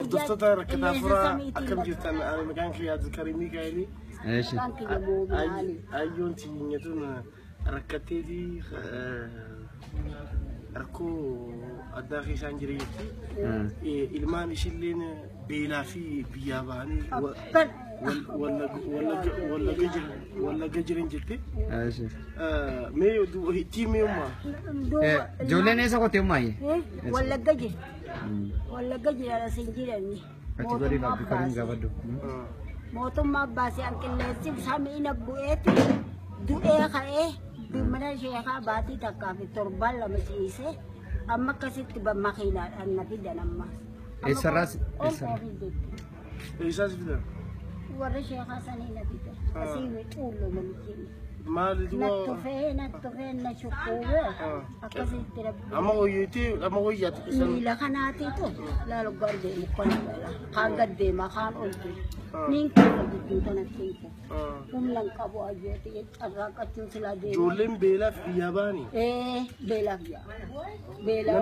Hordoftoota rakkataa furaa akkam jirtan? Ani maqaan kiyya Abdulkarim Mikaa'eli. Eeshi. Maqaan kiyya Moominaa. Ayyoon tiyyatuun rakkatteeti rakkoo addaa keessaan jira jetti. Ilmaan ishilleen beelaa fi biyyaa bahanii Wallagga jiran jette. Eeshi. Mee itti mee ummaa? Ijoolleen eessa qottee ummaayyee? Wallagga jira. Wallagga jira asin jirani. Achi godhiif Abdulkarim gaafadhu. Mootummaa baasee an qilleensi samiina bu'eeti du'ee ka'ee mana sheekaa baatii takkaa fi torban lama ciisee amma akkasitti makiinaadhaan na fidan amma. Eessarraas? Eessarraa? Eessaas fidan? Warra sheekaa sanii na fidan. Asii cuullo namichi. Maali Na du'a? tufee na tufee na shukkuubee akkasitti rabbi. Amma wayyeetee amma wayyaatti keessan. Miila kanaatiitu laala deemu kana kaan gad deema kaan ol deema. Niin keessa gidduu kanatti hin kufu. Humna hin qabu ayyooti carraaqqachuun silaa deema. Ijoolleen beelaaf biyyaa bahanii. Ee beelaaf yaa. Beelaaf.